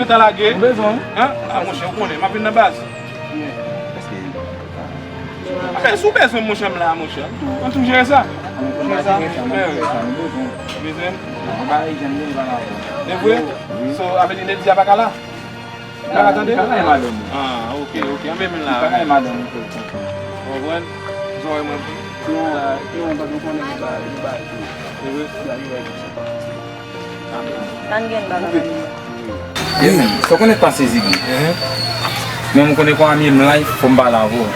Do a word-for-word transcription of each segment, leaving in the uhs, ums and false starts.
gentan lage. Ou bezwen? Hein? Ah, monchè, ou konnen, m ap vin nan baz. Apre, si w bezwen m, monchè, m la, monchè. Mwen tou jere sa. Jere sa. Mwen bezwen. Bezwen? E vre? So, avè di Lady a pa ka la? Ou pa ka tande? Ou pa ka madanm ou. Ah, ok, ok. Anben, m la. Ou pa ka madanm ou. Ou konprann? Zòrèy mwen. Non, non, pa nou konnen li ba, li ba. E vre? Li ba, li ba. Anben. Tann gen bagay. Wi, sa w konnen k pase Ziggy. Men m konnen kon ami m la, fò m pale avè w.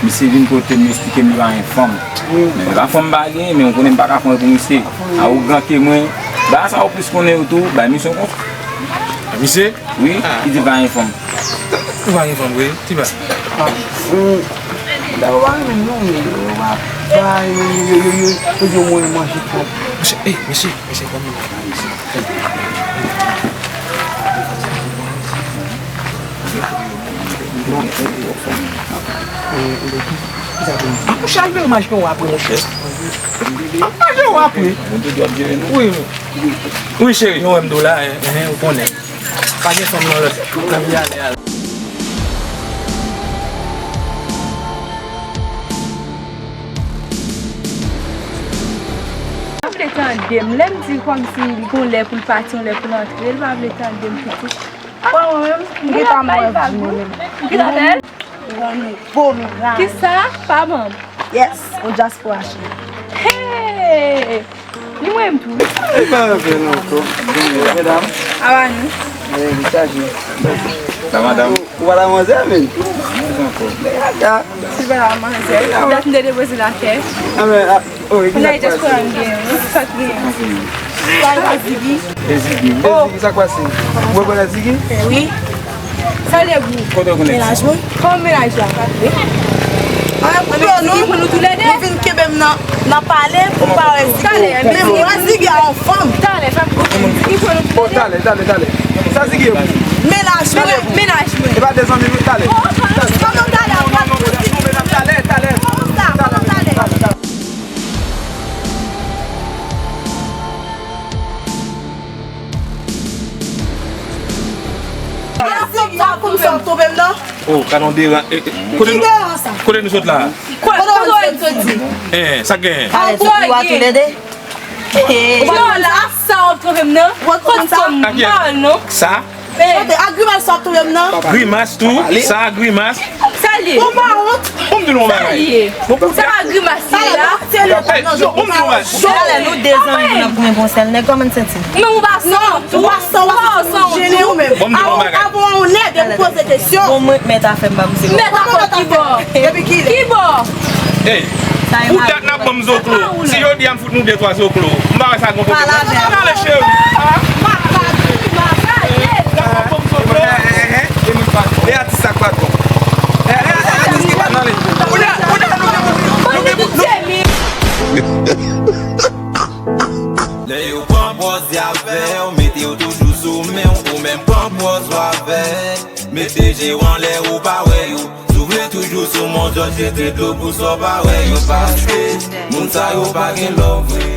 Misye vin kote m, li esplike m li pa gen fanm. Men li pa fanm pa gen, men w konnen m pa ka fè anyen pou misye. Awogan ke mwen, bagay sa ou plis konnen yo tou, bay misye yon konsèy. Misye? Wi, ki di pa gen fanm. Ou pa gen fanm vre, ti ba. Da ou pa renmen non, yo pa bay, yo, yo, yo, yo, yo di w mwen manje twòp. Mesye, ey, mesye, mesye, ban m nan, mesye. Akouche al veye mache w apre, monchè. Al mache w apre. Wi, wi. Wi, cheri, nou wè m tou la, eh, eh, ou konnen. Pa gen fanm nan lòt, nan vi a lè a. Pa vle tande m. Lè m di kòmsi li gon lè pou l pati, yon lè pou l antre, li pa vle tande m pitit. Bon, mwen menm, m gentan mwen di mwen menm. Ki l apèl? Yon nouvo medam. Kisa? Pa ban m. Yes, yon dyaspora cheri. Hey! Li mwen menm tou. Li pa antre non, tou. Medam. Aba nou. Eh, li chaje. Sa, madam. Ou pa la manzè, men. Gata. Si pa la manzè. Dat m te depoze l atè. Ah, men, ah, oh, e ki sa k pase? Diaspora m gen, wi. Sa k gen? Sa la Ziggy. E Ziggy. E Ziggy, sa k pase? Ou wè la Ziggy? Wi. Sa le gou. Kote w konnen? Menaj mwen. Kòman menaj la? Wi. An, kote nou? Ziggy pran nou toulède. Nou vin kenbe m nan, nan pale pou m pa wè Ziggy. Talè, men mwen wè Ziggy a yon fanm. Talè, fè m konfyans. Ziggy pran nou toulède. Bon, talè, talè, talè. Sa Ziggy ye pou? Menaj mwen. Menaj mwen. E pa de zanmi nou, talè. Talè, talè, talè. Sa konn sa w tonbe m nan? Oh, gade yon deran. Eh, eh, kote nou, kote nou sot la? Kote w sot di? Eh, sa gen? Talè, se pou w a toulède. Non, la, sa w ap tonbe m nan? Kot sa? M pa wè l non. Sa? Kote, a grimas sa w ap tonbe m nan? Grimas tou, sa grimas. Sa l ye? Ou pa wont? Bon, m di nou yon bagay. Sa l ye? Bon, pou sa pa grimas li la. Se le pa nan jò. Bon, m di nou yon bagay. Talè nou de zanmi pou nan pran bon sèl nèg, kòman n santi? Men ou pa san wont. Ou pa san wont, ou jene ou menm. Bon, m di nou yon bagay. Avan ou nèg pou poze kesyon. Bon, mwen mèt afè m ba misye. Mèt afè ki bò? Depi ki lè? Ki bò? Hey, pou dat n ap ban m zoklo. Si jodi a m fout nou de twa zoklo, m pa wè sa gon pwoblèm. Pale avè m. Pale, cheri. Ah. N ap ban m zoklo. E atis sa k pa bon. E, e, e atis ki pa nan li. Ou la, ou la, nou gen pou, nou gen pou, nou. Lè yo pran pòz y avè w, mete yo toujou sou men w, ou menm pran pòz w avè. Mete je w anlè, ou pa wè yo. Souvni toujou sou Mont Jòj, jete dlo pou sa w pa wè yo, paske moun sa yo pa gen love vre.